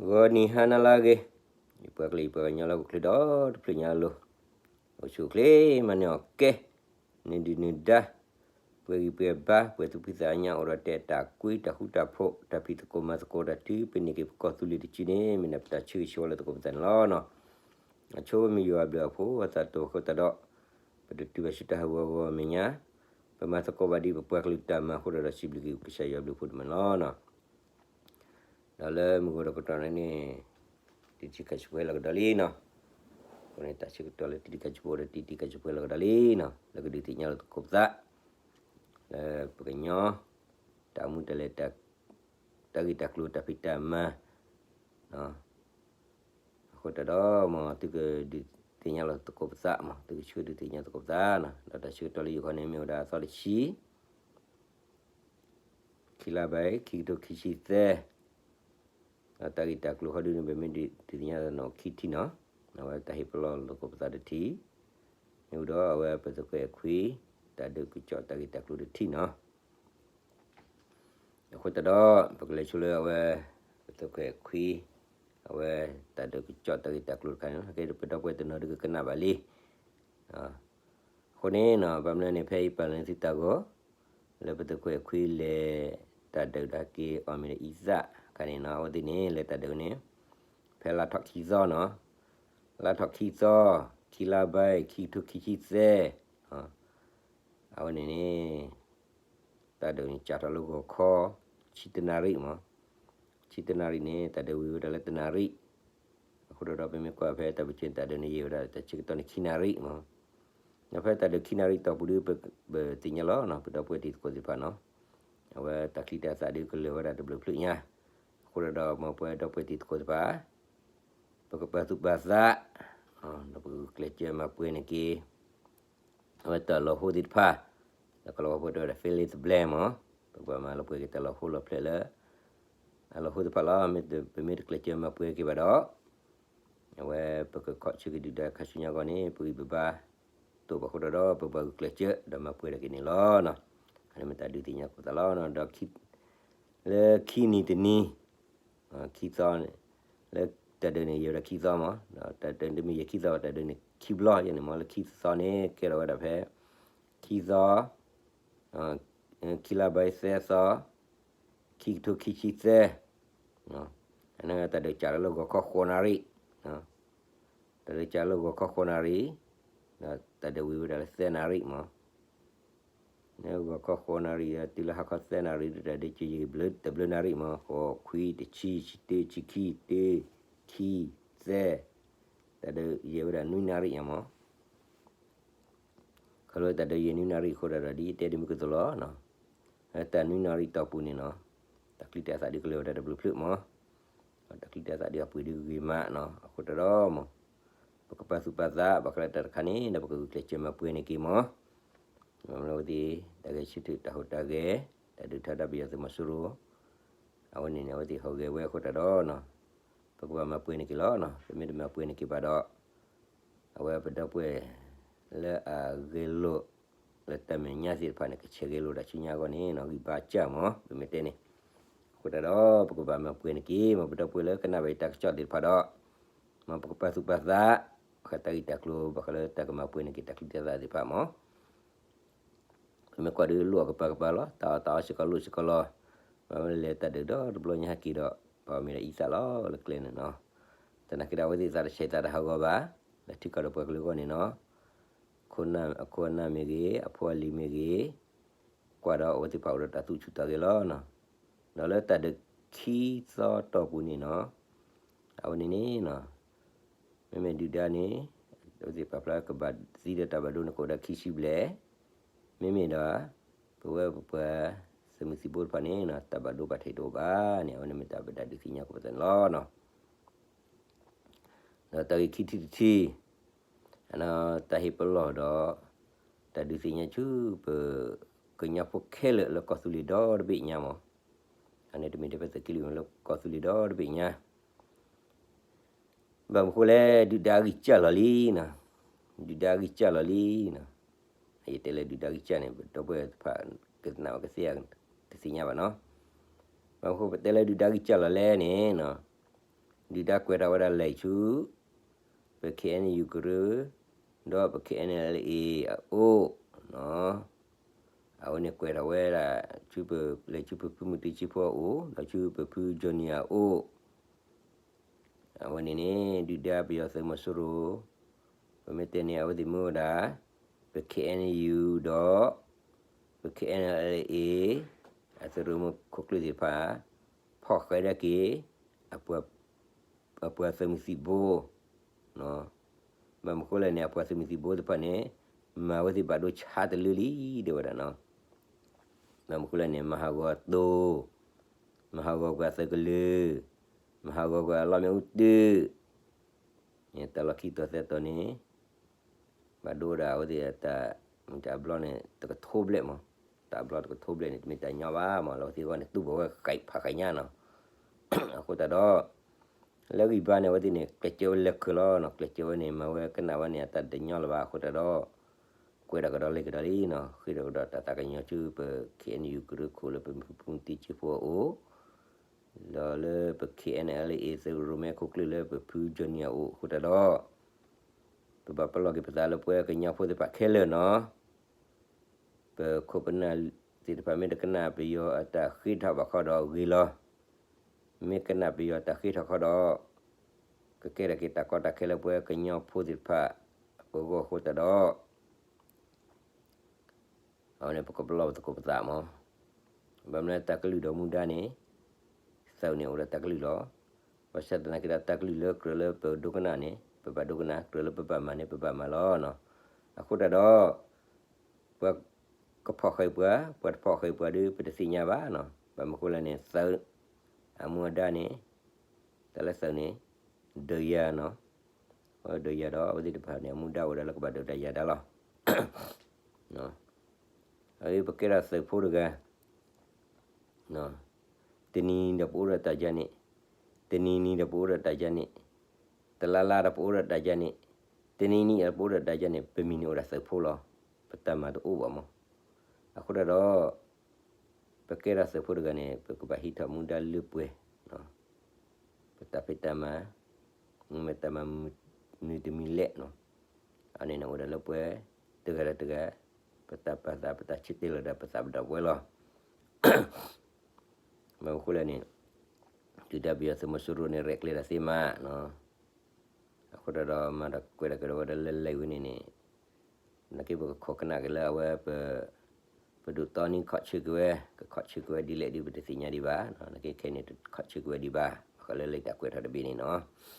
ဂီၤနံၤဟါနၤလၢအဂ့ၤ, ယပှၤကလုာ်ယပှၤကညီလၢဟီၣ်ခိၣ်ချၢဒီတဖျၢၣ်ညါအလိၤ, အိၣ်ဆူၣ်အိၣ်ချ့မၤန့ၢ်အီၣ်ကဲ, နဒုၣ်နဒါ, ပှဲၤဂံၢ်ပှဲၤဘါ ပှဲၤသူၣ်ဖှံသးညီ အိၣ်ဒီးတဲတၢ်ကွံတၢ်ဃူတၢ်ဖိး တၢ်ဖံးသကိးမၤသကိးတၢ်တုၤပနံၣ်က့ၤပကီၢ်သူလ့ၤတစုန့ၣ် မ့ၢ်ဒၣ်ပတၢ်ဆၢဂ့ၤဆၢဝါလၢသကိးပသးန့ၣ်လီၤ. အဆိမ့ၢ်ယွၤအဘျုးအဖှိၣ်အသးတအိၣ်အဃိသတးဒီး, ပတတုၤဘၣ်ဆူတၢ်ဟးဂီၤအဂီၢ်အမဲာ်ညါ, ပမၤသကိးဘၣ်ဒ်ပပှၤကလုာ်တၢ်မၤအဃိဒီး ဒီးစံးဘျုးက့ၤကစၢ်ယွၤအဘျုးအဖှိၣ်ဒိၣ်မးန့ၣ်လီၤ. ဒီးလၢမုၢ်ဂီၤဒီးကတီၢ်န့ၣ်န့ၣ်, တံၤတံၤခါဆံးပှဲၤလီၤကဒီးလံနီၤ, အဃိန့ၣ် တၢ်ဆၢကတီၢ်လၢတံၤတံၤခါဆံးပှဲၤဒီးတံၤတံၤခါဆံးပှဲၤလီၤကဒီးလံနီၤ လၢကဒုးသ့ၣ်ညါလီၤသကိးပသး, လၢပကညီ, တၢ်အိၣ်မူတၢ်လဲၤ, တၢ်ဂ့ၢ်တၢ်ကျိၤတၢ်ဖံးတၢ်မၤ အဃိသတးဒီး မ်သုကဒုးသ့ၣ်ညါလီၤသကိးပသးမး သုကဆှၢဒုးသ့ၣ်ညါသကိးပသးနီၤ, ဒီးတၢ်ဆၢကတီၢ်လၢယိၤခီန့ၣ် မ့ၢ်ဝဲဒၣ်အသီတဆံ ခံလါဘၢၣ် ခံကထိခံဆံသၢ, ဒီးတၢ်ဂ့ၢ်တၢ်ကျိၤဃီဒုန့ၣ် ပမ့ၢ်ဒုးသ့ၣ်ညါနီၤခံထံၣ်နီၤ, အဝဲတၢ်ဟ့ၣ်ပလီၢ်လီၤသကိးပသးတထံၣ်, မ့ၢ်ဝံၤဒီးအဝဲပသခွဲးခွံ, တၢ်ဒုးကစီၣ်တၢ်ဂ့ၢ်တၢ်ကျိၤတထံၣ်နီၤ. အဃိသတးဒီး ပကလဲၤဆိလၢအဝဲ, ပသခွဲးခွံ, အဝဲတၢ်ဒုးကစီၣ်တၢ်ဂ့ၢ်တၢ်ကျိၤတခါန့ၣ်လီၤ. ကဲပဒီပုၢ်ဝဲၢ်တနီၤဒုးကကနၣ်ဘၣ်လံ. အဃိန့ၣ်နီၤ ဘၣ်မနုၤန့ၣ် ဖဲအံၤပာ်လီၤန့ၢ်သုတၢ်ဂီၤ, လၢပသခွဲးခွံလဲၤတၢ်ဒုးဒီးဟဲက့ၤအီၣ်မ့ၤဒီးအံသၣ်ခါန့ၣ်နီၤ, အဝဲသ့ၣ်န့ၣ် လဲၤတၢ်ဒုးန့ၣ်, ဖဲလါထီၣ်ခံသီနီၤ, လါထီၣ်ခံသီ, ခံလါဘၢၣ် ခံကထိခံဆံသၢ, အဝဲန့ၣ်န့ၣ် တၢ်ဒုးန့ၣ်စးထီၣ်လၢဂီၤခီ, ဆံတနၣ်ရံၣ်မး, ဆံတနၣ်ရံၣ်န့ၣ် တၢ်ဒုးဝံၤဝဲဒၣ်လၢတနၣ်ရံၣ်, အဃိဒီးပမ့ၢ်ကွၢ်ဖဲတၢ်ပၢဆှၢန့ၣ် တၢ်ဒုးန့ၣ် ယံာ်ဝဲဒၣ်တၢ်ဆၢကတီၢ်န့ၣ်ခံနၣ်ရံၣ်မး, ဒီးဖဲတၢ်ဒုးခံနၣ်ရံၣ်တီၢ်ပူၤဒုး ပသ့ၣ်ညါလီၤနီၤ ပဒီပုၢ်ဝဲၢ်တံၤသကိးသ့ၣ်တဖၣ်နီၤ, အဝဲတၢ်ချံတၢ်သၣ်ဒုးကလၢာ်ဝဲဒၣ်တဘျုးဖျၢၣ်ညါ, အဃိဒီး မ်ပဝဲဒီပုၢ်ဝဲၢ်တံၤသကိးသ့ၣ်တဖၣ် ပကပာ်သူၣ်ပာ်သး, ဒီးပကဂုာ်ကျဲးစၢးမၤပှဲၤန့ၢ်က့ၤ အဝဲတၢ်လီၤဟိသ့ၣ်တဖၣ်, လၢကလီၤဝါဖိတဲဝဲဒၣ် fill in the blank မး, ပကဘၣ်မၤလီၤပှဲၤက့ၤတၢ်လီၤဟိလီၤဖျဲၣ်လၢ အလီၤဟိသ့ၣ်တဖၣ်လီၤ. ပမ့ၢ်တကျဲးစၢးမၤပှဲၤက့ၤဘၣ်ဒီး, အဝဲပကခီၣ်ဆၢက့ၤဒုၣ်ဒါခါဆူညါအဂီၢ်န့ၣ် ပဂံၢ်ပဘါ တအိၣ်ဘၣ်အဃိဒီး ပဘၣ်ဂုာ်ကျဲးစၢးဒီးမၤပှဲၤဒၣ်က့ၤန့ၣ်လီၤ. အန့ၣ်မ့ၢ်တၢ်ဒုးသ့ၣ်ညါသကိးသးလီၤ. ဒီး လၢခံနံၤတနံၤ, ခံသီ, လၢတၢ်ဒုးန့ၣ် ယံာ်ဝဲဒၣ်ခံသီမး, ဒီးတၢ်ဒုးတမ့ၢ်ယံာ်ခံသီဘၣ် တၢ်ဒုးန့ၣ်ခံဘျီယဲန့ၣ်မး, လၢခံသီန့ၣ် ကဲထီၣ်ဝဲဒၣ်ဖဲ ခံသီ, ခံလါဘၢၣ်သၢသီ, ခံကထိခံဆံသၢ, အန့ၣ်တၢ်ဒုးစးထီၣ်လၢဂီၤခီဃိးနၣ်ရံၣ်, တၢ်ဒုးစးထီၣ်လၢဂီၤခီဃိးနၣ်ရံၣ်, ဒီးတၢ်ဒုးဝံၤဝဲဒၣ်လၢသၢနၣ်ရံၣ်မး လၢဂီၤခီဃိးနၣ်ရံၣ်ဒီးတုၤလၢဟါခီသၢနၣ်ရံၣ်ဒီး တၢ်ဒုးစ့ယံာ်တဘျုးနၣ်ရံၣ်မး, ဃိး ခွံ တဆံ တဆံတၢ တဆံခံ တၢ ခံ သၢ, တၢ်ဒုးယံာ်ဝဲဒၣ်နွံနၣ်ရံၣ်ညါမး. ခီဖျိတၢ်ဒုးယံာ်နွံနၣ်ရံၣ်အဃိဒီး ဒ်ယတဲတမံၤကသိးလီၤ, လၢတၢ်နွံနၣ်ရံၣ်တီၢ်ပူၤန့ၣ်နီၤ, တၢ်ချံတၢ်သၣ်ဒုးကလၢာ်ဝဲဒၣ်တဘျုးဖျၢၣ်မး, တၢ်ချံတၢ်သၣ်ဒုးအပှ့ၤဒုးဂ့ၤမးနီၤ, အဃိသတးဒီးမး ပကပာ်သူၣ်ပာ်သး ဘၣ်ဃးလၢတၢ်တခါန့ၣ် ဒီးပကဂုာ်ကျဲးစၢးမၤပှဲၤန့ၢ်က့ၤမး, မ့ၢ်လၢအဝဲသ့ၣ် တၢ်ဂဲၤဆၢထၢၣ်တၢ်ဟူးတၢ်ဂဲၤ, တၢ်ဒုးထါဒၣ်ပယီၤသုးမီၤစိရိၤ, အဝဲန့ၣ်န့ၣ် အဝဲသ့ၣ်ဟူးဂဲၤဝဲအဃိသတးဒီးနီၤ, ပကဘၣ်မၤပှဲၤန့ၢ်က့ၤလီၤ. ပမ့ၢ်တမၤပှဲၤန့ၢ်က့ၤဘၣ်ဒီး အဝဲပဒီပုၢ်ဝဲၢ်လၢအဂဲၤလိာ် လၢတၢ်မဲာ်ညါသ့ၣ်တဖၣ်န့ၣ် ကဆဲးဂဲၤလိာ်တၢ်ဆူညါအဂီၢ်န့ၣ်နီၤ ဂံၢ်ဘါစၢ်မး ပမ့ၢ်တဲန့ၣ်, အဃိသတးဒီး ပကဘၣ်မၤပှဲၤန့ၢ်က့ၤ မ်ပဒီပုၢ်ဝဲၢ်လၢကနၣ်ဘၣ်ယတၢ်ကစီၣ်သ့ၣ်တဖၣ်ဒီး, မ်ပကပာ်သူၣ်ပာ်သး ဘၣ်ဃးတၢ်ဂ့ၢ်တၢ်ကျိၤ ဘၣ်ဃးလၢတၢ်ကမၤပှဲၤန့ၢ်က့ၤတၢ်ချံတၢ်သၣ်သ့ၣ်တဖၣ်မး ပမ့ၢ်ကွၢ်ဒုးလိၣ်အကပၤကပၤလီၤ, တၢ်အီၣ်တၢ်အီစ့ၢ်ကီးလိၣ်စ့ၢ်ကီးလီၤ, ပမ့ၢ်လဲၤတၢ်ဒုးဒီတဘျီညါဟဲက့ၤဒီး ပှၤမ့ၢ်ဒၣ်အံသၣ်လီၤ လၢကျဲန့ၣ်နီၤ, သနာ်က့ဒီးအဝဲသ့ၣ်သးတဆဲးသးတဟးဂီၤဘၣ်, လၢထံကီၢ်ဒီးပှၤကလုာ်အဂီၢ်န့ၣ်နီၤ, အခိၣ်အနၢ်မ့ၢ်ဂ့ၤ အဖိအလံၤမ့ၢ်ဂ့ၤ, ကွၢ်ဒီးအဝဲသ့ၣ်တဖၣ်အိၣ်ဒီးတၢ်သူၣ်ဆူၣ်သးဂဲၤလီၤနီၤ, ဒီးလၢတၢ်ဒုးခံသီတီၢ်ပူၤန့ၣ်နီၤ, အဝဲန့ၣ်န့ၣ်နီၤ မ့မ့ၢ်ဒုၣ်ဒါန့ၣ် အဝဲသ့ၣ်ပာ်ဖျါကဘၣ်သံဒီးတၢ်ဘၣ်ဒိန့ၣ် ကအိၣ်ဒၣ်ခံဆံဘျဲၣ်, မ့မ့ၢ်ဒီး ပဝဲပပှၤသုးမုၢ်သံၣ်ဘိတဖၣ်န့ၣ်နီၤ တၢ်ဘၣ်ဒိဘၣ်ထံးတအိၣ်ဘၣ်န့ၣ် အဝဲန့ၣ်မ့ၢ်တၢ်ပဒုးသ့ၣ်ညါကပသးန့ၣ်လီၤ. ဒီးတၢ်ဂ့ၢ်ခံထံၣ်တထံၣ်, တၢ်ဟ့ၣ်ပလီၢ်ဒီး တၢ်ဒုးသ့ၣ်ညါဆူ ပကညီဖိခဲလၢာ်လၢကီၢ်သူလ့ၤဒီတဘ့ၣ်ညါမး, အန့ၣ်တမ့ၢ်ထဲဖဲသုးက့လွံၢ်လၢကီၢ်သူလ့ၤဒီတဘ့ၣ်ညါ ဘၣ်မနုၤဃိလဲၣ် ဒုၣ်ဒါအဂံၢ်စၢ်လီၤလံနီၤ, ဒုၣ်ဒါအဂံၢ်စၢ်လီၤလံနီၤ, ယတဲလၢဒုၣ်ဒါအဂံၢ်စၢ်န့ၣ် ပဒီပုၢ်ဝဲၢ်တဖၣ်ကသ့ၣ်ညါဘၣ်နီၤ, ဘၣ်မနုၤဃိပတဲလၢဒုၣ်ဒါအဂံၢ်စၢ်လီၤလဲၣ်န့ၣ်နီၤ, ဒုၣ်ဒါကွဲးထီၣ်ဝဲဒၣ်လဲၤဆူ ပ K N U ကရၢ ဒီးပ K N L A အအိၣ်, အဝဲန့ၣ်ကွဲးထီၣ်ဝဲဒၣ် ဆူပလဲၤဆူပဖုမုၢ်တ့ဆံဖိအအိၣ် ဒီးဆူပဖု Johnny အအိၣ် အဝဲန့ၣ်န့ၣ် ဒုၣ်ဒါပယီၤသုးမီၤစိရိၤ, ပမ့ၢ်တဲန့ၣ် အဝဲသ့ၣ်မ့ၢ်ဝဲဒၣ် ပ K N U ဒီး ပ K N L A အသုးရိၣ်မဲခိၣ်ကျၢၢ်သ့ၣ်တဖၣ် ဖီၣ်ဃဲးဒၣ်က့ၤ အပှၤသုးမုၢ်သံၣ်ဘိ, ဘၣ်မနုၤဃိလဲၣ်န့ၣ် အပှၤသုးမုၢ်သံၣ်ဘိသ့ၣ်တဖၣ်န့ၣ် မၤဝဲသ့ၣ်ဘၣ်ဒိဆါတလၢလံ တဲဝဲဒၣ်နီၤ. ဘၣ်မနုၤဃိလဲၣ်န့ၣ် မၤဟးဂီၤအသိ, မၤဟးဂီၤကွံာ်အသုးကလၢၤ, မၤဟးဂီၤကွံာ်အလီၢ်မ့ၣ်အူတုာ်, တၢ်လီၢ်ခံတီၤသၢတီၤန့ၣ် ဘၣ်ဒိဝဲဒၣ်အဝဲသ့ၣ်တၢ်မ့ၢ်တၢ်ဘျီန့ၣ် တကထိဘျဲၣ်မး, တၢ်ဘျီတကထိဘျဲၣ်န့ၣ် တမ့ၢ်တၢ်ညီဘၣ်မး လၢအဝဲသ့ၣ်အဂီၢ်န့ၣ် တူၢ်ဘၣ်ဝဲဃးဖးဃးညါနီၤ. အဃိသတးဒီး လၢဂံၢ်ဘါန့ၣ် အဝဲသ့ၣ်န့ၣ် ကျဲးစၢးဝဲလဲၤခၢၣ်လီၤနီၤ, ကျဲးစၢးဝဲန့ၣ် မၤဝဲကနၣ်ဝဲန့ၣ် အတၢ်တညီလၢၤဘၣ် အဃိသတးဒီး ကွဲးဒၣ်ကဒီးလဲၤကဒီးလံနီၤ, ဃ့ဒီးကဒီးတၢ်သးကညီၤဆူပ K N U ကရၢခိၣ်လၢပဖုမုၢ်တ့ဆံဖိအအိၣ် ဒီးလၢပ K N L A သုးရိၣ်မဲခိၣ်ကျၢၢ်လၢပဖု Johnny အအိၣ် အဃိသတးဒီး ပဘၣ်ပလီၢ်က့ၤပသးလၢပဝဲကညီဖိသ့ၣ်တဖၣ်ခဲလၢာ်နီၤ. ပခိၣ်ပနၢ်သ့ၣ်တဖၣ်မ့ၢ်တကနၣ်ပယီၤအတၢ်ဃ့ထီၣ်ဘၣ်ခီဒီးဂ့ၤလီၤ. မ့ၢ်ကနၣ်ပယီၤတၢ်ဃ့ထီၣ်ခီဒီး ကကဲထီၣ်က့ၤတၢ်ကီတၢ်ခဲလၢပဝဲကညီဖိသ့ၣ်တဖၣ်အဂီၢ်အဃိသတးဒီး အဝဲန့ၣ်ပကပလီၢ်ပသကိးပသးမး. ဘၣ်မနုၤလၢတၢ်ကလုၢ်ဒီးမူဒါန့ၣ် သုးန့ၣ်အိၣ်ဒီးတၢ်ကလုၢ်လီၤ. ဘၣ်ဆၣ်သနာ်က့ဒီးတၢ်ကလုၢ်လၢကြၢးလၢပဒိကနၣ်န့ၣ် ပဘၣ်ဒိကနၣ်, ကြၢးလၢပဘၣ်မၤန့ၣ် ပဘၣ်မၤလီၤနီၤ. အဃိသတးဒီး ပှၤကဖီၣ်ဃာ်ပှၤ, ပှၤတဖီၣ်ဃာ်ပှၤဒီး ပတသ့ၣ်ညါဘၣ်နီၤ. ဘၣ်မနုၤဃိလဲၣ်န့ၣ် သုးအမူအဒါန့ၣ် တၢ်လၢသုးန့ၣ် ဒုးယၤနီၤ, ဒုးယၤဒီးအဝဲသ့ၣ်တဖၣ်န့ၣ် အမူဒါအိၣ်ဒၣ်လၢကဘၣ်ဒုးတၢ်ယၤဒါလီၤ. အဝဲပကဲထီၣ်သုးဖိတဂၤ တနံၤနံၤဒီးပအိၣ်ဒီးတၢ်ယၤန့ၣ်, တနံၤနံၤဒီးပအိၣ်ဒီးတၢ်ယၤန့ၣ်, တလါလါဒီးပအိၣ်ဒီးတၢ်ယၤန့ၣ်, တနံၤနံၤဒီးပအိၣ်ဒီးတၢ်ယၤန့ၣ် ပမံၤန့ၣ်အိၣ်ဒၣ်သုးဖိလီၤ. ပတၢ်မၤတအိၣ်ဘၣ်မး. အဃိသတးဒီး ပကဲထီၣ်သုးဖိတဂၤန့ၣ် ပကဘၣ်ဟံးထီၣ်မူဒါလၢပှဲၤ ပတၢ်ဖံးတၢ်မၤ, မ့ၢ်တၢ်မၤမနုၤတမံၤလဲၣ်နီၤ, အန့ၣ်န့ၣ်အိၣ်ဒၣ်လၢပှဲၤ တဂၤဒီးတဂၤ ပတၢ်ပာ်သး ပတၢ်ဆၢတဲာ်လီၤဒီးပသးပဒီပုၢ်ဝဲၢ်လီၤ. ဘၣ်မနုၤဃိလဲၣ်န့ၣ် ဒုၣ်ဒါပယီၤသုးမီၤစိရိၤန့ၣ် ရဲၣ်ကျဲၤတၢ်သ့မးနီၤ. အဃိသတးဒီး မၤတၢ်ကွဲးတၢ်ကဒီးဝဲဒၣ်လၢလံာ်ဝဲန့ၣ်န့ၣ် နာ်က့ပကခိးကနၣ်က့ၤလၢအဝဲ ပဒိၣ်တီနံခီၣ်ဆၢက့ၤဝဲ, ကခီၣ်ဆၢက့ၤဝဲဒ်လဲၣ်ဒ်ပတသ့ၣ်ညါဒံးဘၣ်, နာ်က့ခဲအံၤန့ၣ် တခီၣ်ဆၢက့ၤဝဲဒံးဘၣ်, ဘၣ်ဃးလၢလံာ်တၢ်ကွဲးထီၣ်တဘ့ၣ်န့ၣ်နီၤ.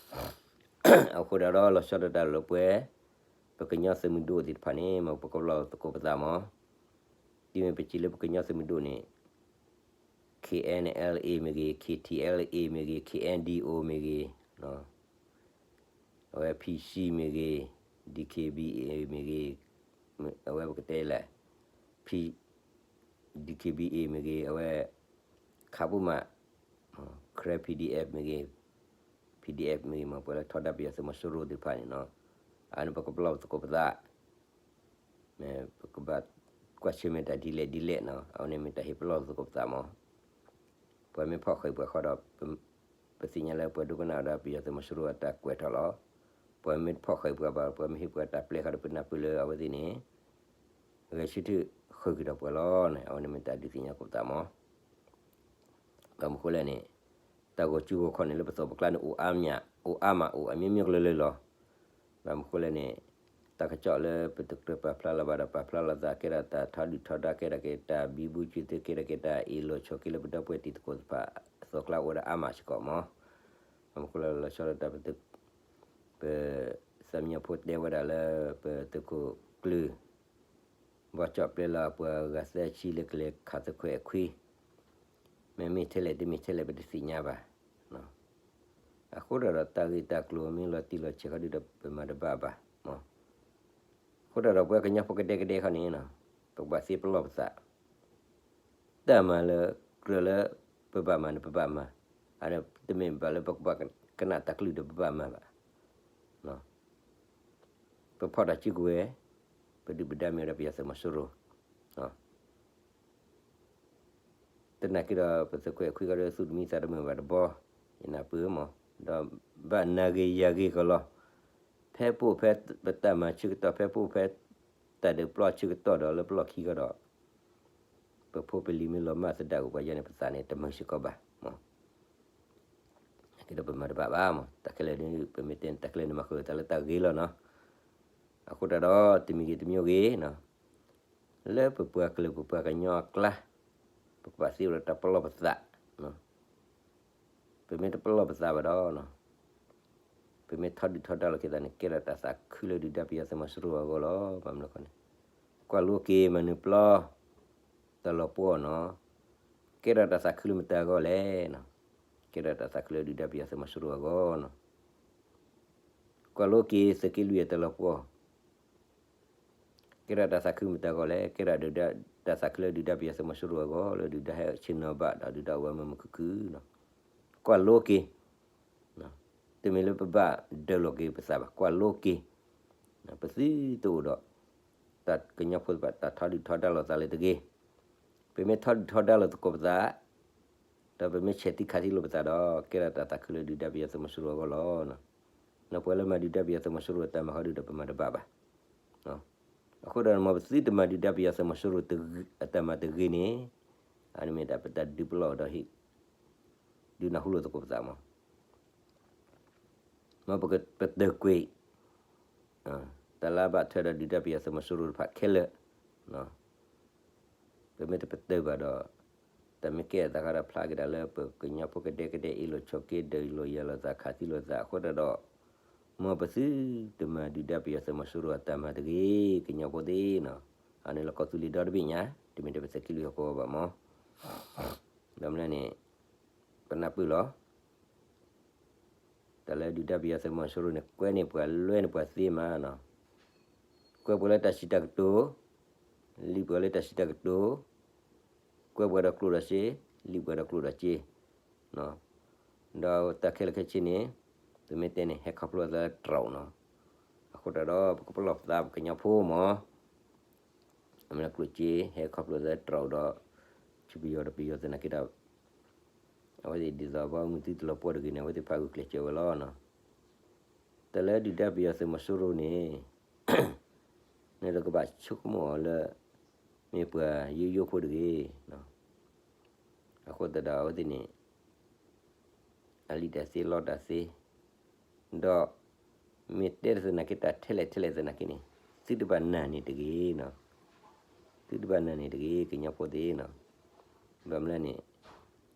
အဃိသတးဒီး လီၤဆီဒၣ်တၢ်လၢပှဲၤ ပကညီသုးမုၢ်ဒိၣ်သ့ၣ်တဖၣ်န့ၣ် မ်ပကပလီၢ်သကိးပသးမး. တုၤမ့ၢ်ပစံးလၢပကညီသုးမုၢ်ဒိၣ်န့ၣ် K N L A မ့ၢ်ဂ့ၤ, K T L A မ့ၢ်ဂ့ၤ, K N D O မ့ၢ်ဂ့ၤ, အဝဲ P C မ့ၢ်ဂ့ၤ, D K B A မ့ၢ်ဂ့ၤ, အဝဲပကတဲလဲၣ် P, D K B A မ့ၢ်ဂ့ၤ, အဝဲ ခးပူၤမး, Karen P D F မ့ၢ်ဂ့ၤ, P D F မ့ၢ်ဂ့ၤ မ့ၢ်ပှၤလၢထီဒါပယီၤသုးမီၤစိရိၤသ့ၣ်တဖၣ်န့ၣ်နီၤ, အဝဲန့ၣ်ပကပလီၢ်သကိးပသး မ့ၢ်ပကဘၣ်ကွၢ်ဆၢၣ်မဲာ်တၢ်ဒ်လဲၣ်ဒ်လဲၣ်နီၤ, အဝဲန့ၣ်မ့ၢ်တၢ်ဟ့ၣ်ပလီၢ်သကိးပသးမး. ပှၤမ့ၢ်ဖီၣ်ဃာ်ပှၤဃီဒီး ပသ့ၣ်ညါလၢပှၤဒိကနၣ်ဝဲဒၣ်ပယီၤသုးမီၤစိရိၤအတၢ်ကွဲးထီၣ်လီၤ. ပှၤမ့ၢ်တဖီၣ်ဃာ်ပှၤဘၣ် ပှၤမ့ၢ်ဟ့ၣ်ပှၤတၢ်ပျဲဃီဒီးပနၢ်ပၢၢ်လၢအဝဲသ့ၣ်န့ၣ် ဂဲၤဆၢထၢၣ်ဃုာ်က့ၤဒီးပှၤလီၤန့ၣ် အဝဲန့ၣ်မ့ၢ်တၢ်ဒုးသ့ၣ်ညါသကိးပသးမး. ဘၣ်မနုၤဃိလဲၣ်န့ၣ် တၢ်ဂီၤစုဂီၤခီၣ်န့ၣ် လၢပသိးပကျါန့ၣ် အိၣ်အါမး, အိၣ်အါမးအိၣ်အမျိုးမျိုးကလုာ်လၢလီၤ. ဘၣ်မနုၤဃိလဲၣ်န့ၣ် တၢ်ကစီၣ်လၢပတကြၢးပာ်ဖျါလၢၤဘၣ်ဒီး ပာ်ဖျါလီၤသး ကဲထီၣ်တၢ်ထီဒုၣ်ထီဒါ ကဲထီၣ်က့ၤတၢ်ဘံဘူဆံးသု ကဲထီၣ်က့ၤတၢ်အ့ၣ်လိာ်ဆိးက့လၢပဒီပုၢ်ဝဲၢ်တံၤသကိးတဖၣ်အသိးကျါအိၣ်ဝဲဒၣ်အါမးစ့ၢ်ကီးမး. ဘၣ်မနုၤဃိလဲၣ် လီၤဆီဒၣ်တၢ် ပ ပသးမံညီဖိတဲဝဲဒၣ်လၢ ပသုးခိၣ်ကျၢၢ် ဘီကၠီၣ်ပျဲလီၤပှၤဂၤသၢဆံလၢကလဲၤခးသုးခွဲးအခွံ, မ့မ့ၢ်ထဲလဲၣ်တမ့ၢ်ထဲလဲၣ် ပတသ့ၣ်ညါဘၣ်. အဃိဒီးတၢ်ဂ့ၢ်တၢ်ကျိၤမ့ၢ်လီၤတံၢ်လီၤဆဲးခီဒုဒီး ပမၤတဘၣ်ဘၣ်. အဃိဒီးပဝဲကညီဖိကဒဲကဒဲခီန့ၣ် ပကဘၣ်သ့ပလီၢ်ပသး တၢ်မၤလၢကြၢးလၢပဘၣ်မၤန့ၣ် ပဘၣ်မၤ, အန့ၣ်တမ့ၢ်ဘၣ်လၢပကဘၣ်ကနၣ်တၢ်ကလုၢ်ဒီးပဘၣ်မၤဘၣ်. ပဖီၣ်တၢ်စုကဝဲၤ, ပဒုၣ်ပဒါမ့ၢ်ဝဲဒၣ်ပယီၤသုးမီၤစိရိၤ, သနာ်က့ဒီး ပသုးခွဲးခွံခီဒီး သူၣ်တမံသးတမုာ်ဘၣ်တဘီ, ယနၢ်ပၢၢ်မး ဒီးဘၣ်နၤဂ့ၤယၤဂ့ၤကလီၤ, ဖဲပအိၣ်ဖဲပတၢ်မၤဆၢကတီၢ် ဖဲပအိၣ်ဖဲတၢ်ဒုးပျီဆၢကတီၢ်ဒီးလၢပလီၢ်ခံဃီဒီး ပဖိပလံၤမ့ၢ်လီၤမၢ်သဒၣ်ကပှၤယါန့ၣ် ပသးန့ၣ် တမုာ်စ့ၢ်ကီးဘၣ်မၢ်. ကဒီးပမၤတဘၣ်ဘၣ်မၢ်, တၢ်ခဲလၢာ်န့ၣ် ပမ့ၢ်တဲန့ၣ် တၢ်ခဲလၢာ်န့ၣ် မၤဃုာ်တၢ်လၢတၢ်ဂ့ၤလီၤနီၤ. အဃိတၢ်ဒီး တမံၤဂ့ၤတမံၤဂ့ၤနီၤ, လၢပပှၤကလုာ်ပပှၤကညီအကျါ ပကဘၣ်သ့အိၣ်ဒီးတၢ်ပလီၢ်ပသး, ပမ့ၢ်တပလီၢ်ပသးဘၣ်ဒီး ပမ့ၢ်ထီဒုၣ်ထီဒါလိာ်က့ၤသးန့ၣ် ကဲထီၣ်တၢ်သးခုလၢဒုၣ်ဒါပယီၤသုးမီၤစိရိၤအဂီၢ်လီၤ. ဘၣ်မနုၤအဃိန့ၣ် ကွၢ်လိက့ၤမၤနၢၤပျီ တၢ်လီၤပှီၢ်နီၤ, ကဲထီၣ်တၢ်သးခုလၢမတၤအဂီၢ်လဲၣ်နီၤ, ကဲထီၣ်တၢ်သးခုလၢဒုၣ်ဒါပယီၤသုးမီၤစိရိၤအဂီၢ်နီၤ. ကွၢ်လိက့ၤသုးက့လွံၢ်အတၢ်လီၤပှီၢ် ကဲထီၣ်တၢ်သးခုမတၤအဂီၢ်လဲၣ်, ကဲထီၣ်ဒုၣ်ဒါ တၢ်သးခုလၢဒုၣ်ဒါပယီၤသုးမီၤစိရိၤအဂီၢ် လၢဒုၣ်ဒါဟဲဆ့ၣ်နီၤဘၣ်ဒီးဒုၣ်ဒါအိၣ်ဝဲမုာ်မုာ်ခုၣ်ခုၣ်နီၤ. ကွၢ်လိက့ၤ တမ့ၢ်လၢပဘၣ်ဒၢးလီၤက့ၤပသးဘၣ်, ကွၢ်လိက့ၤ ပသုတအိၣ်ဒီး တၢ်ကညီဖိတဖၣ် တၢ်ထီဒုၣ်ထီဒါလိာ်သးလၢတဂ့ၤ, ပမ့ၢ်ထီဒုၣ်ထီဒါလိာ်သကိးပသး ဒီးပမ့ၢ်ဆဲးသံခးသံလိာ်ပသးဒီး ကဲထီၣ်တၢ်သးခုလၢဒုၣ်ဒါပယီၤသုးမီၤစိရိၤအဂီၢ်လီၤ. နီၤ ပှၤလၢမၤဒုၣ်ဒါပယီၤသုးမီၤစိရိၤအတၢ်မၤဃီဒုဒီးပမၤတဘၣ်ဘၣ်. အဃိဒီးမ်ပသုတမၤဒုၣ်ဒါပယီၤသုးမီၤစိရိၤအတၢ်မၤတဂ့ၤန့ၣ် အန့ၣ်မ့ၢ်ဒၣ်ပတၢ်ဒုးပလီၢ်ဒီးဟ့ၣ် ဒုးနၢ်ဟူလိာ်သကိးပသးမၢ်. မ်ပကပတုာ်ကွံာ် တၢ်လၢအဘၣ်ထွဲဒီးဒုၣ်ဒါပယီၤသုးမီၤစိရိၤတဖၣ်ခဲလၢာ်, ပမ့ၢ်တပတုာ်ဘၣ်ဒီး တၢ်မ့ၢ်ကဲအသးဃီဒီးဖျါက့ၤဒၣ်လၢပကညီဖိကဒဲကဒဲအ့ၣ်လိာ်ဆိးက့ဒုးလိာ်ယၤလိာ်သးခးသံလိာ်သးအဃိတၢ်ဒီး မ်ပသုတမၤဒုၣ်ဒါပယီၤသုးမီၤစိရိၤအတၢ်မၤတဂ့ၤ ကညီဖိသ့ၣ်နီၤ. အန့ၣ်လၢကီၢ်သူလ့ၤဒီတဘ့ၣ်ညါ တမ့ၢ်ထဲပသုးက့လွံၢ်ဟီၣ်ကဝီၤဘၣ်မၢ်. ဒီးမနုၤန့ၣ် ပနၢ်ပၢၢ်လီၤ တၢ်လၢဒုၣ်ဒါပယီၤသုးမီၤစိရိၤန့ၣ် ကွဲန့ၢ်ပှၤလွဲန့ၢ်ပှၤသ့မးနီၤ. ကွဲပှၤလၢတၢ်စံးတၢ်ကတိၤ, လံၣ်ပှၤလၢတၢ်စံးတၢ်ကတိၤ, ကွဲပှၤဒီးကျိၣ်ဒီးစ့, လံၣ်ပှၤဒီးကျိၣ်ဒီးစ့, ဒီးတၢ်ခဲလၢာ်ခဲဆ့န့ၣ် ပမ့ၢ်တဲန့ၣ် ဟဲခီဖျိအသးလၢတြီၣ်နီၤ. အဃိတၢ်ဒီး ပကပလီၢ်ပသးပကညီဖိမၢ် အမ့ၢ်လၢကျိၣ်စ့ ဟဲခီဖျိသးတြီၣ်ဒီး ဆူပယီၤဒီးပယီၤသနာ်က့ဒီး အဝဲသ့ၣ်ဒ်သိးဘီမုၢ်သုတလီၤပှီၢ်တဂ့ၤန့ၣ် အဝဲသ့ၣ်ဖးဂုာ်ကျဲးစၢးဝဲလီၤနီၤ. တၢ်လၢဒုၣ်ဒါပယီၤသုးမီၤစိရိၤန့ၣ် နတကဘၣ်ဆိကမိၣ်အီၤလၢ မ့ၢ်ပှၤယိယိဖိတဂ့ၤ. အဃိသတးဒီးအဝဲသ့ၣ်န့ၣ် အလံာ်တၢ်သ့လီတၢ်သ့ ဒီး မ့ၢ်တဲသနာ်က့ တၢ်ထဲလဲၣ်ထဲလဲၣ်သနာ်က့န့ၣ် သုတဘၣ်နာ်န့ၢ်တဂ့ၤနီၤ. သုတဘၣ်နာ်န့ၢ်တဂ့ၤ ကညီဖိသ့ၣ်နီၤ. ဘၣ်မနုၤလဲၣ်န့ၣ်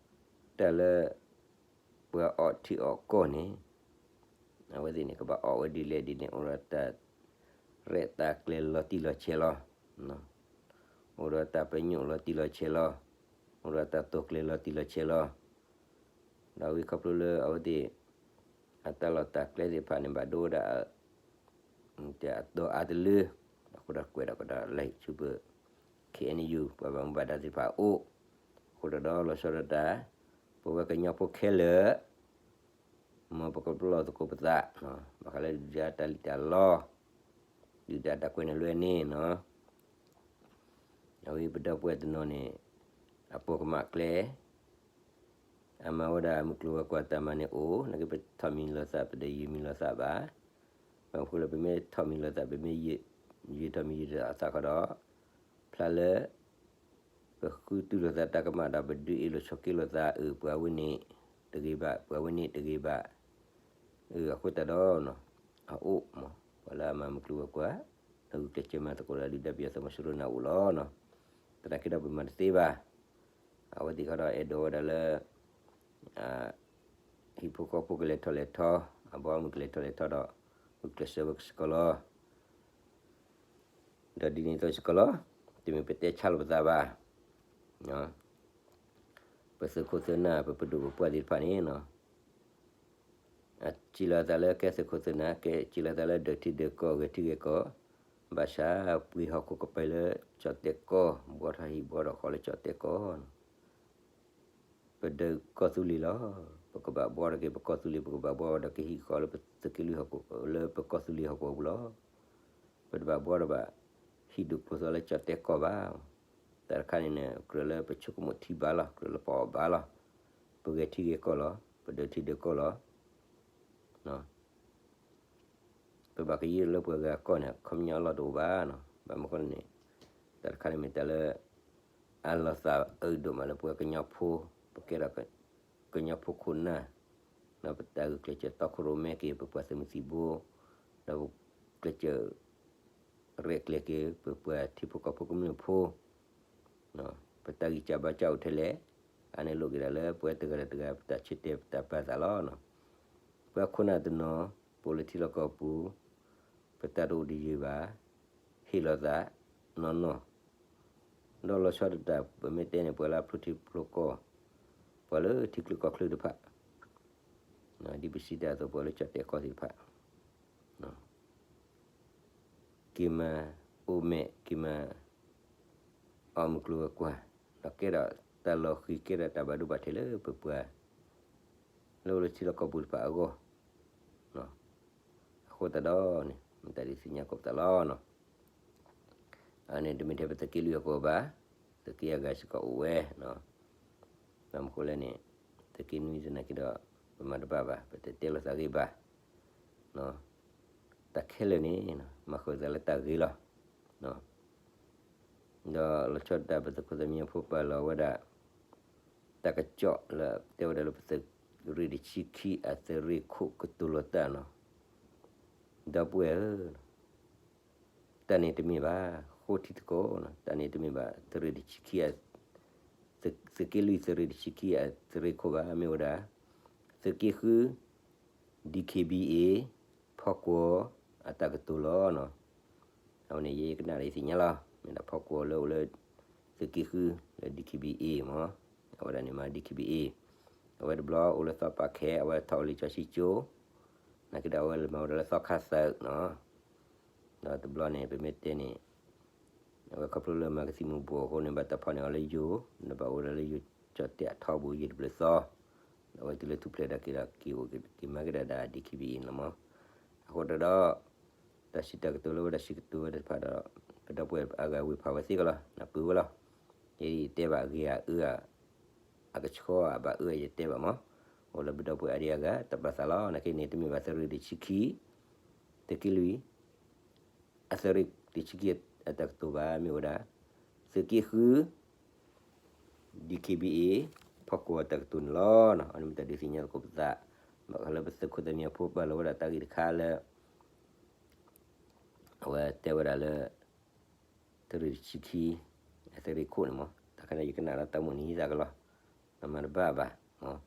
တၢ်လၢ ပှၤအီၣ်ထံအီၣ်ကီၢ်န့ၣ် အဝဲသ့ၣ်န့ၣ် ကဘၣ်အီၣ်ဝဲဒ်လဲၣ်ဒ်လဲၣ် အိၣ်ဒီးတၢ်ရဲၣ်တၢ်ကျဲၤလီၤတံၢ်လီၤဆဲးလီၤ. အိၣ်ဒီးတၢ်ပညိၣ်လီၤတံၢ်လီၤဆဲးလီၤ. အိၣ်ဒီးတၢ်တိာ်ကျဲၤလီၤတံၢ်လီၤဆဲးလီၤ. ဒီးဝံၤခီဖျိလၢအဝဲသ့ၣ် အတၢ်လီၢ်တၢ်ကျဲသ့ၣ်တဖၣ်န့ၣ် ဘၣ်ဒိဝဲဒၣ် တၢ်အတီအါတလၢ အဃိဒီးကွဲးဒီးကဒီးလၢဟံၣ်ဆူပ ခ့ၣ်အဲၣ်ယူၣ် ပှၤဘၣ်မူဘၣ်ဒါသ့ၣ်တဖၣ်အအိၣ်, အဃိဒီးလီၤဆီဒၣ်တၢ် ပဝဲကညီဖိခဲလၢာ် မ်ပကပလီၢ်သကိးပသး, ဘၣ်ဃးလၢဒုၣ်ဒါတၢ်လံၣ်တၢ်လီ, ဒုၣ်ဒါတၢ်ကွဲန့ၣ်လွဲန့ၣ်နီၤ. အဝဲပဒီပုၢ်ဝဲၢ်တနီၤန့ၣ် အပိာ်ကမၣ်ကျဲ အမၤဝဲဒၣ်မုၢ်ကျိၤဝဲၤကွာ်တၢ်မၤန့ၣ်အိၣ်, နာ်က့ပထီၣ်မံၤလိာ်သး ပတယုၢ်မံၤလိာ်သးဘၣ်. ဘၣ်မနုၤဃိလၢပမ့ၢ်ထီၣ်မံၤလိာ်သး ပမ့ၢ်ယုၢ်ထီၣ်မံၤယုၢ်ထီၣ်အသးဃီဒီး ဖျါလၢ ပဃုတူၢ်လိာ်သးတၢ်ကမၣ်ဒီး ပဒုးအ့ၣ်လိာ်ဆိးက့လိာ်သး အၢ ပှၤဝဲန့ၣ်တဂ့ၤဘၣ်, ပှၤဝဲန့ၣ်တဂ့ၤဘၣ်. အဃိသတးဒီး အအိၣ်မး ပှၤလၢအမၤမုၢ်ကျိၤဝဲၤကွာ် အဂုာ်ကျဲးစၢးမၤသကိးဒီးဒုၣ်ဒါပယီၤသုးမီၤစိရိၤန့ၣ်အိၣ်လီၤ. သနာ်က့ဒီးပမၤတသ့ဘၣ်. အဝဲသ့ၣ်ခီဒီးအဲၣ်ဒိးဝဲဒၣ်လၢ ဟံၣ်ဖိဃီဖိကလဲၤထီၣ်လဲၤထီ, အဘီအမုၢ်ကလဲၤထီၣ်လဲၤထီဒီး ဂုာ်ကျဲးစၢးဝဲစ့ၢ်ကီးလီၤ. ဒီးဒ်န့ၣ်အသိးစ့ၢ်ကီးလီၤ. တမ့ၢ်ပတဲဆါလိာ်ပသးဘၣ်. ပသုးခိၣ်သုးနၢ် ပပဒိၣ်ပပှၢ်သ့ၣ်တဖၣ်န့ၣ် အစံးလီၤသးလၢကဲသုးခိၣ်သုးနၢ်, ကဲစံးလီၤသးလၢဒၢးထံဒၢးကီၢ် ဂဲၤထံဂဲၤကီၢ်, ဘၣ်ဆၣ်ပှ့ၤဟီၣ်ခိၣ်ကပၤလၢကၠီၣ်တဲၣ်ကီၢ်, ဘှီထီၣ်ဟံၣ်ဘှီထီၣ်ဃီလၢကၠီၣ်တဲၣ်ကီၢ် ပဒုးကီၢ်သူလ့ၤလီၤ. ပကဘၣ်ဘှီထီၣ်က့ၤပကီၢ်သူလ့ၤ, ပကဘၣ်ဘှီဒီးကဟံၣ်ဃီလၢပသုးက့လွံၢ်ဟီၣ်ခိၣ် လၢပကီၢ်သူလ့ၤဟီၣ်ခိၣ်အပူၤလီၤ. ပတဘၣ်ဘှီဒီးဘၣ် ဟံၣ်ဒိၣ်ကျိၤသွါလၢကၠီၣ်တဲၣ်ကီၢ်ဘၣ်. တၢ်တခါန့ၣ်န့ၣ် ကြၢးလၢပဆိကမိၣ်ထံဘၣ်လီၤ, ကြၢးလၢပအီၣ်ဘၣ်လီၤ. ပဂဲၤထံဂဲၤကီၢ်လီၤ, ပဒၢးထံဒၢးကီၢ်လီၤ. ပဘၣ်ကယဲၢ်လၢပှၤဂၤအကီၢ်န့ၣ် ခီပညီအလီၢ်တအိၣ်ဘၣ်နီၤ. ဘၣ်မနုၤအဃိန့ၣ် တၢ်တခါန့ၣ်မ့ၢ်တၢ်လၢ အလီၤသးအုးဒိၣ်မးလၢပှၤကညီဖိ, ပကဲဒီး ကညီဖိခိၣ်နၢ်, ဒီးပတၢ်ဂုာ်ကျဲးစၢးတီခိၣ်ရိၣ်မဲက့ၤ ပပှၤသုးမုၢ်သံၣ်ဘိ, ဒီးပကျဲးစၢး ရဲၣ်ကျဲၤက့ၤ ပပှၤထံဖိကီၢ်ဖိကမျၢၢ်ဖိ, ပတၢ်ဂံၢ်စၢ်ဘါစၢ်အိၣ်ထဲလဲၣ်, အန့ၣ်လိၣ်က့ၤဒၣ်လၢပဝဲတဂၤဒီးတဂၤ ပတၢ်ဆၢတဲာ်ပတၢ်ပာ်သးလီၤ. ပှၤခိၣ်နၢ်တနီၤ ပအိၣ်လၢထံလီၢ်ကီၢ်ပူၤ, ပတၢ်တအိၣ်တယၢၤဘၣ်, ဟ့ၣ်လီၤသးနီၢ်နီၢ်, ဒီးလီၤဆီဒၣ်တၢ် ပမ့ၢ်တဲန့ၣ် ပှၤလၢအဖျိထံဖျိကီၢ်, ပှၤလၢထံချၢကီၢ်ချၢတဖၣ်, ဒ်ပစံးတၢ်အသိး ပှၤလၢကၠီၣ်တဲၣ်ကီၢ်သ့ၣ်တဖၣ် က့ၤမၤအိၣ်မဲာ် က့ၤမၤ အီၣ်မုၢ်ကျိၤဝဲၤကွာ်, ဒီးကဲထီၣ်တၢ်လီၤဃံၤ ကဲထီၣ်တၢ်ဘၣ်ဒိဘၣ်ထံးလၢပပှၤ လၢအိၣ်လၢထံလီၢ်ကီၢ်ပူၤတဖၣ်အဂီၢ်, အဃိသတးဒီးန့ၣ် မ့ၢ်တၢ်ဒုးသ့ၣ်ညါကိးပသးလီၤ. အန့ၣ်တမ့ၢ်ထဲပသုးက့လွံၢ်အဂီၢ်ဘၣ်, သုးက့အဂၤစ့ၢ်ကီးအိၣ်ဝဲ, ဘၣ်မနုၤအဃိလဲၣ်န့ၣ် သုးက့နွံသနာ်က့ဒီး ပမၤတဘၣ်ဘၣ်, ပတတဲလိာ်သးဂ့ၤဘၣ်. တၢ်ခဲလၢာ်န့ၣ် မၤဃုာ်သးလၢတၢ်ဂ့ၤလီၤ. ဒီးလီၤဆီဒၣ်တၢ် ပသုးခိၣ်သးမံဖိပာ်လီၤဝဲဒၣ် တၢ်ကစီၣ်လၢတဲဝဲဒၣ်လၢ ပသုးရ့ၣ်တဆံခံအသုးရ့ၣ်ခိၣ်ကတိၤလီၤတၢ်နီၤ, ဒီပုၢ်ဝဲၢ်ဧၢ, တၢ်န့ၣ်တမ့ၢ်ဘၣ်, ဃိထံသကိး, တၢ်န့ၣ်တမ့ၢ်ဘၣ် သုးရ့ၣ်တဆံခံ, သုးက့လွံၢ်သုးရ့ၣ်တဆံခံအသုးရ့ၣ်ခိၣ်ဘၣ်, မ့ၢ်ဝဲဒၣ် သုးက့ဃု DKBA ဖီကွီၤအတၢ်ကတိၤလီၤ. အဝဲန့ၣ်ယဲယကနၣ်ဒီးယသ့ၣ်ညါလီၤ, မ့ၢ်ဒၣ်ဖီကွီၤလၢအိၣ်လၢ သုးက့ဃု လၢ DKBA မ့ၢ်, အဝဲဒၣ်န့ၣ်မ့ၢ် DKBA, အဝဲတဘျီအိၣ်လၢသီပာ်ခဲ အဝဲထီၣ်အိၣ်လံကၠီဆံကၠိ, နာ်က့ဒီးအဝဲလဲၤမၤဝဲဒၣ်လၢသီခါသၢနီၤ, ဒီးတဘျီန့ၣ် ပမ့ၢ်တဲန့ၣ် အဝဲခီဖျိလၢမၤကသံၣ်မူၤဘှီးအဃိန့ၣ် ဘၣ်တၢ်ဖီၣ်န့ၢ်အီၤလၢယိၤ, ဒီးဘၣ်အိၣ်ဝဲဒၣ်လၢယိၤကၠီၣ်တဲၣ်အထီဘိယံာ်တဘျုးသီ, ဒီးအဝဲတုၤလၢထူၣ်ဖျဲးဒီးက့ၤဒီးက့ၤအိၣ်က့ၤမၤက့ၤဒၣ်ဒၣ် DKBA န့ၣ်လီၤမ့ၢ်. အဃိတၢ်ဒီး တၢ်စံးတၢ်ကတိၤလၢဝဲဒၣ်စံးကတိၤဝဲတဖၣ်ဒီး ပဒီပုၢ်ဝဲၢ်အဂၤဝံၤဖးဝဲသ့ကလီၤ, နပုၢ်ဝဲလီၤ. ယတဲဘၣ်အဂ့ၤအအၢ အကဆှီအဘၣ်အၢယတဲဘၣ်မ့ၢ်, အိၣ်လၢပဒီပုၢ်ဝဲၢ်အါဒံအါဂၤ တၢ်ပာ်သးလီၤ. နာ်က့န့ၣ် တမ့ၢ်ဘၣ်သုးရ့ၣ်တဆံခံ, သုးက့လွံၢ် အသုးရ့ၣ်တဆံခံအတၢ်ကတိၤဘၣ် မ့ၢ်ဝဲဒၣ် သုးက့ဃု DKBA ဖီကွီၤအတၢ်ကတိၤန့ၣ်လီၤ. အန့ၣ်မ့ၢ်တၢ်ဒုးသ့ၣ်ညါသကိးပသး, ဘၣ်ဃးလၢပသုးခိၣ်သးမံဖိပာ်လီၤဝဲဒၣ်တၢ်ဂ့ၢ်တခါလၢ အဝဲတဲဝဲဒၣ်လၢ သုးရ့ၣ်တဆံခံ အသုးရ့ၣ်ခိၣ်န့ၣ်မ့ၢ်, တၢ်ခါန့ၣ်ယကနၣ်လၢတၢ်မိၣ်န့ၢ်သးကလီၤ, ပမၤတဘၣ်ဘၣ်မ့ၢ်.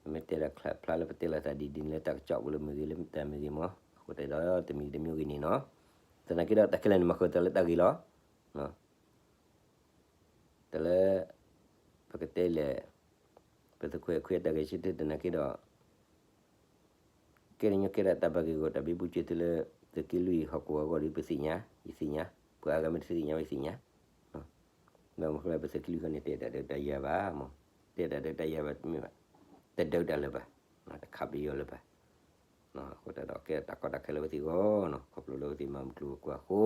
ပမ့ၢ်တဲဒၣ်ဖျါလၢပတဲလိာ်သးဒ်ဒ်န့ၣ်လၢတၢ်ကစီၣ်ပူၤလၢမ့ၢ်ဂ့ၤ လၢတၢ်မ့ၢ်ဂ့ၤမ့ၢ်, အဃိသတးဒီးတမံၤတမံၤဂ့ၤန့ၣ်နီၤ, သနာ်က့ဒီးတၢ်ခဲလၢာ်န့ၣ် မၤဃုာ်သးလၢတၢ်ဂ့ၤလီၤ. တၢ်လၢ ပကတဲလဲၣ်, ပသုးခွဲးခွဲးတၢ်ဂဲၤဆၢထၢၣ်သနာ်က့ဒီး ကဲထီၣ်ညီကဲထီၣ်တၢ်ဘၣ်ဂ့ၢ်ဂီၢ်တၢ်ဘံဘူစၢၤသုလၢ သုးက့လွံၢ်ဟီၣ်ကဝီၤအဂီၢ်ဒီး ပသ့ၣ်ညါ, ယသ့ၣ်ညါ, ပှၤအါဂၤမ့ၢ်တသ့ၣ်ညါဝဲသ့ၣ်ညါ, ဘၣ်မနုၤအဃိလဲၣ် ပသုးက့လွံၢ်ဃီန့ၣ် တအဲၣ်တၢ်ဒုးတၢ်ယၤဘၣ်မ့ၢ်, တအဲၣ်တၢ်ဒုးတၢ်ယၤဘၣ်တမ့ၢ်ဘၣ်, တဒုးတၢ်လၢၤဘၣ်, တခးပယီၤလၢၤဘၣ်. အဃိသတးဒီးကဲတၢ်ကီတၢ်ခဲလၢအဝဲသ့ၣ်အဂီၢ်နီၤ, ခီဖျိလၢအဝဲသ့ၣ်မၤမုၢ်ကျိၤဝဲၤကွာ်အဃိ,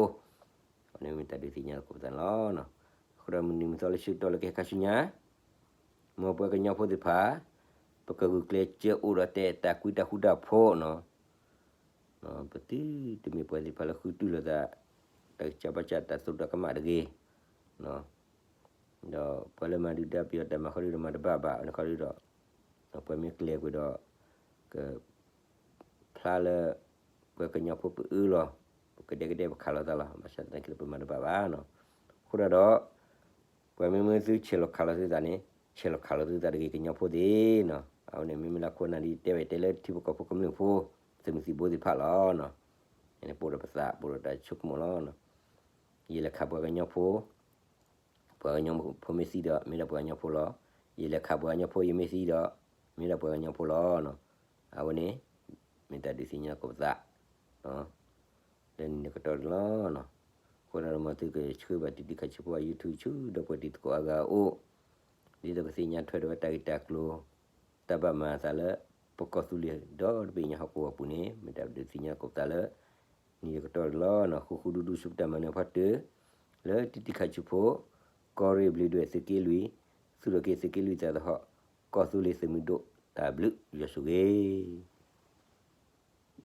အန့ၣ်မ့ၢ်တၢ်ဒုးသ့ၣ်ညါသကိးပသးန့ၣ်လီၤ. အဃိဒီးမုၢ်နံၤမုၢ်သီလၢဆၢကတီၢ်လၢကဟဲခါဆူညါ မ်ပှၤကညီဖိသ့ၣ်တဖၣ် ပကဂုာ်ကျဲးစၢးအိၣ်ဒီးတဲတၢ်ကွံတၢ်ဃူတၢ်ဖိးနီၤ, ပသုတမ့ၢ်ပှၤသ့ၣ်တဖၣ်လၢဃုတုၤလိာ်သး တၢ်ကစၢ်ဘၣ်စၢ်တၢ်သိၣ်တၢ်ကမၣ်တဂ့ၤ, ဒီးပှၤလၢမၤဒုၣ်ဒါပယီၤတၢ်မၤဃီဒုဒီးမၤတဘၣ်ဘၣ်န့ၣ်ခီဒုဒီး, ပှၤမ့ၢ်ကျဲၤကွံာ်ဒီး က ဖျါလၢ ပှၤကညီဖိပအၢလီၤ, ပကဒဲကဒဲပခးလိာ်သးလီၤ, ဘၣ်ဆၣ်သနာ်က့ဒီးပမၤတဘၣ်ဘၣ်နီၤ. အဃိဒၣ်ဒီး ပှၤမ့ၢ်မ့ၢ်သုဆဲးလီၤခးလိာ်သုသးန့ၣ် ဆဲးလီၤခးလိာ်သုသးတဂ့ၤ ကညီဖိသ့ၣ်နီၤ. အဝဲန့ၣ်မ့မ့ၢ်လၢခိၣ်နၢ်ဒ်တဲဝဲတဲလၢထံဖိကီၢ်ဖိကမျၢၢ်ဖိ သုးမုၢ်သံၣ်ဘိသ့ၣ်တဖၣ်လီၤ. အန့ၣ်ပအိၣ်ဒီးပသး ပအိၣ်ဒီးတၢ်ဆိကမိၣ်လီၤ. ယလဲၤခးပှၤကညီဖိ ပှၤကညီဖိမ့ၢ်သံဒီး မ့ၢ်ဒၣ်ပှၤကညီဖိလီၤ. ယလဲၤခးပှၤကညီဖိ ယမ့ၢ်သံဒီး မ့ၢ်ဒၣ်ပှၤကညီဖိလီၤ. အဝဲန့ၣ် မ့ၢ်တၢ်ဒုးသ့ၣ်ညါသကိးပသး လၢနံၤကတီၢ်တလီၤနီၤ. အဃိဒီးမ်သုကဆှၢဘၣ်တံၤတံၤခးဆူဖိအ YouTube ဆူ ဒီပုၢ်ဝဲၢ်တံၤသကိးအါဂၤအအိၣ်, ဒ်သိးကသ့ၣ်ညါထွဲဒီးဝဲတၢ်ဂ့ၢ်တၢ်ကျိၤ တၢ်ဘၣ်မၤအသးလၢ ပကီၢ်သူလ့ၤဒီတဘ့ၣ်ညါဟီၣ်ကဝီၤပူၤန့ၣ် မ့ၢ်တၢ်ဒုးသ့ၣ်ညါသကိးပသးလၢ နံၤကတီၢ်တလီၤနီၤ. ဃူဃူဒူဒူဆူပတၢ်မၤနၢၤဖီတၢၢ် လၢတံၤတံၤခးဆူဖိ ကီၢ်ရ့ၣ်ဘျ့းဒွဲၣ်သုးက့လွံၢ် သူၣ်ထီၣ်က့ၤသုးက့လွံၢ်သးသဟီၣ် ကီၢ်သူလ့ၤသုးမုၢ်ဒိၣ် တၢ်ဘျုးယွၤဆိၣ်ဂ့ၤ